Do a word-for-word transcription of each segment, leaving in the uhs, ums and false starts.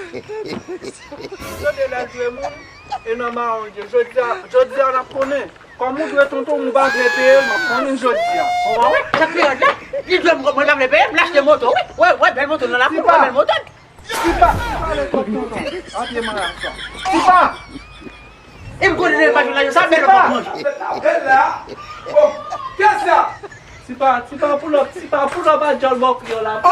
Tande lè l dwe moun, e nan mawon l ye. Jodi a, jodi a n ap konnen. Kòm ou dwe tonton, m pa vle peye l, m ap pran moun jodi a. Ou pa wè, sa kreyòl la, li dwe m, mwen pa vle peye l, m achte moto, wi. Wè, wè, bèl moto nan lakou, wè, bèl moto. Tipa, pale kòk tonton. An pye marasa. Tipa! E m konnen pa jwenn lajan sa, bèl kòk manje. Bèl la. Bon, kè sa? Tipa, Tipa, pull up, Tipa, pull up a djòl bò kri yo la. Oh!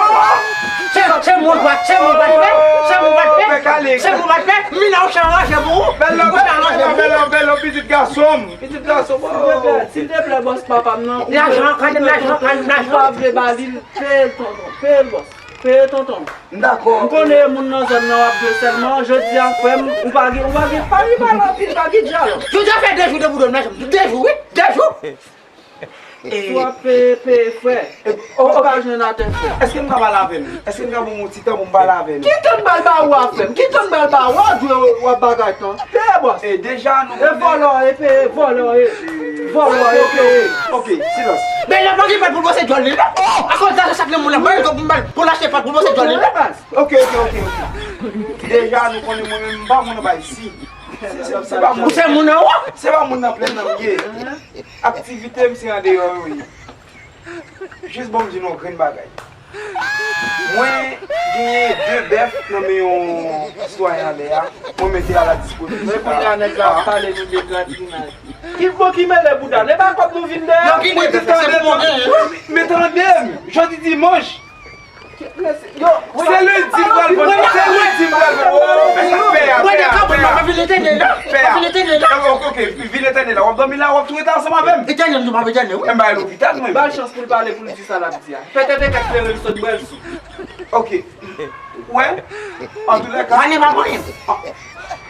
Se, se moun pral, se moun pral fè, se moun pral fè, se moun pral fè, m vin la ou chan ranje pou ou. Bèl la, bèl la, bèl la, bèl la, pitit gason m. Pitit gason m. Silvouplè, silvouplè, bòs papa m nan. Lajan, kade m lajan, kade m lajan. M pa vle ba li, peye l tonton, peye l bòs. Peye tonton. M dakò. M konnen e moun nan zòn nan w ap jwe sèlman. Jodi a, frè m, ou pa gen, ou pa gen, pa gen pale anpil, pa gen dyalòg. Jodi a fè de jou depi w dwe m lajan. De jou, wi. De jou. Si w ap peye, peye, frè. Ou pa jwenn atè, frè. Èske m ka pale avè l? Èske m ka ban m yon ti tan pou m pale avè l? Ki tan m pral ba ou a, frè m? Ki tan m pral ba ou a? W ap bagay tan. Peye, bòs. E deja, nou. E vòlò, e peye, vòlò, e. Vòlò, e peye. Ok, silans. Men lè pa gen pèp pou l pase djòl li la. Akoz sa, sa k nan moun nan, ban l kòb pou l achte pèp pou l pase djòl li la. Ok, ok, ok, ok. Deja, nou konnen mwen menm, m pa moun anba isi. Se, se, se pa moun. Ou se moun anwo? Se pa moun nan plèn nan m ye. Aktivite m se andeyò yo ye. Jis ban m di nou yon grenn bagay. Mwen genyen de bèf nan men yon sitwayen anlè a. Mwen mete a la dispozisyon. Men kounye a nèg la ap pale nou de gratrinay. Ki bon ki mele bouda? E pa kòb nou vin dèyè? Yo ki mete se pou mwen. Men tande m, jodi dimanch. Yo, se lendi m pral vann, se lendi m pral vann. Oh, men sa pè a, pè a, pè a. Pè a. Ok, ok, vin etènèl la. W ap dòmi la, w ap tou rete ansanm avè m. Etènèl, nou p ap etènèl, wi. M ba l lopital, mwen. Ba l chans pou l pale, pou l di sa l ap di a. Fè tèt e kèk klere l sot bwè l sou. Ok. Wè, antoulèka. Mane pa mwen.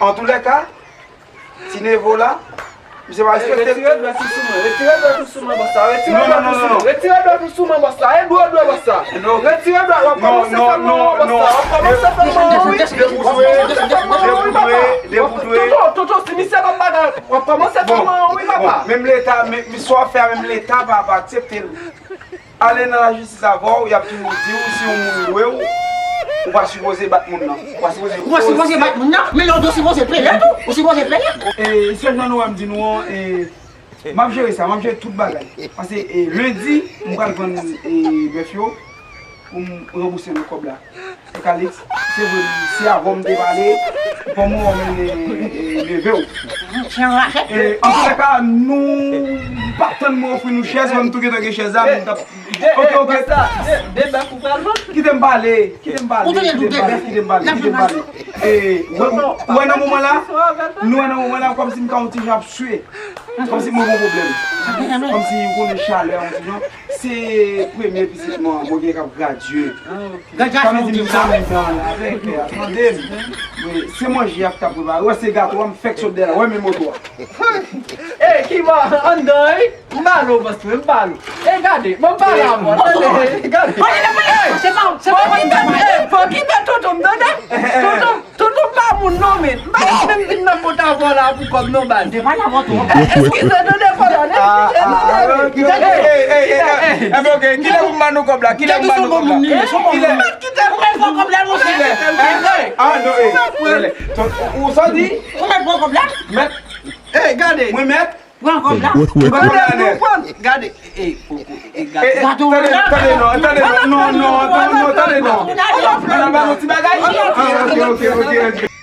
Antoulèka, Ti Nevo la, misye pa respekte. Retire dwèt ou sou mwen, retire dwèt ou sou mwen, bòs la, retire dwèt ou sou mwen, retire dwèt ou sou mwen, bòs la, e dwe, dwe, bòs la. Retire dwèt, w ap kòmanse fè mwen, bòs la, w ap kòmanse fè mwen, wi. Tonton, tonton, si misye p ap bagay, w ap kòmanse fè mwen, wi, papa. Menm leta, men, men sa w ap fè a, menm leta pa, pa aksepte l. Ale nan lajistis avè w, y ap toujou di w, si yon moun lwe w, ou pa sipoze bat moun nan. Ou pa sipoze bat moun nan, men lòt ou sipoze peye tou. Ou sipoze peye. E, sèl jan nou wè m di nou an, e, m ap jere sa, m ap jere tout bagay. Paske, e, lendi, m pral vann, e, bèf yo pou m ranbouse nou kòb la. E Calix, se vre, se avè w m te pale, kòman w mennen, e, neve w. E, antoulèka, nou pa t tann mwen ofri nou chèz, mwen m tou gentan gen chèz la, mwen t ap. Ok, ok. De, de bèf ou pral vann? Kite m pale, kite m pale, kite m pale, kite m pale, kite m pale. E, ou wè nan moman la, nou wè nan moman la, kòmsi m ka yon ti jan ap swe. Kòmsi mwen gen yon pwoblèm. Kòmsi m konnen chalè yon ti jan. Se premye pitit mwen, mwen gen k ap gradye. Sa vle di m zanmi nan la avèk, tande m. Se manje y ap ta prepare. Wè se gato a m fèk sot dèyè la. Wè men moto a. Ey, Kima, anndan, ey. M ba nou, bòs mwen, m ba nou. Ey, gade, mwen m pale avè w, tande, gade. Ey, se pa, se pa mwen ki gade. Ey, fò kite tonton m, tande. Tonton, Tonton pa moun non, men. M pa t ap menm vin nan pòt avè w la pou kòb non, baz. Eskize, tande, pardon, eskize, tande. Ey, ey, ey, ey, ey, ok, kilè pou m ban nou kòb la? Kilè pou m ban nou kòb la? Kilè? Ou mèt pran kòb la, monchè. Kilè? Ah, non, ey. Ou sa w di? Ou mèt pran kòb la? Mèt. Ey, gade. Mwen mèt. Pran kòb la. Pran kòb la nèt. Gade, e, e, gade. Tande non, tande non, tande non, non, non, non, tande non. Ou pa fè nan ba nou ti bagay. Ah, ok, ok, ok, ok.